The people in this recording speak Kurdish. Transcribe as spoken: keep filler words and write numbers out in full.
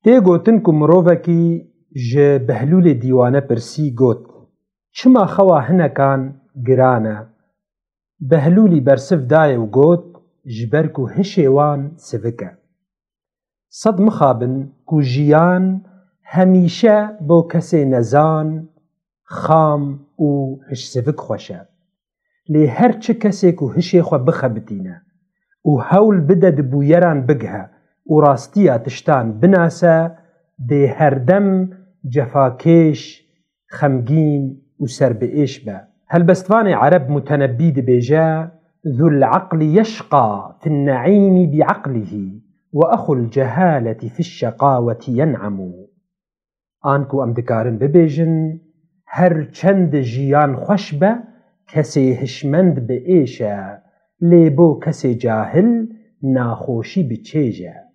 Tê gotin ku mirovekî ji Behlûlê Dîwane pirsî, got, "Çima xewa hinekan giran e?" Behlûlî bersiv dayê û got, "Ji ber ku hişê wan sivik e." Sed mixabin ku jiyan hemîşe bo kesê nezan, xam û hişsivik xweş e. Lê her çi kesê ku hişê xwe bixebitîne û hewl bide di bûyeran bigihe û rastiya tiştan binase, dê herdem cefakêş, xemgîn û serbiêş be. Helbestvanê Ereb Mutenebbî dibêje, "Zul aqli yeşqa fin neîmî bi aqlihî ve exul cehaleti fiş şeqaweti yen'emu." Anku em dikarin bibêjin, her çend jiyan xweş be, kesê hişmend bi êş e, lê bo kesê cahil naxweşî bi çêj e.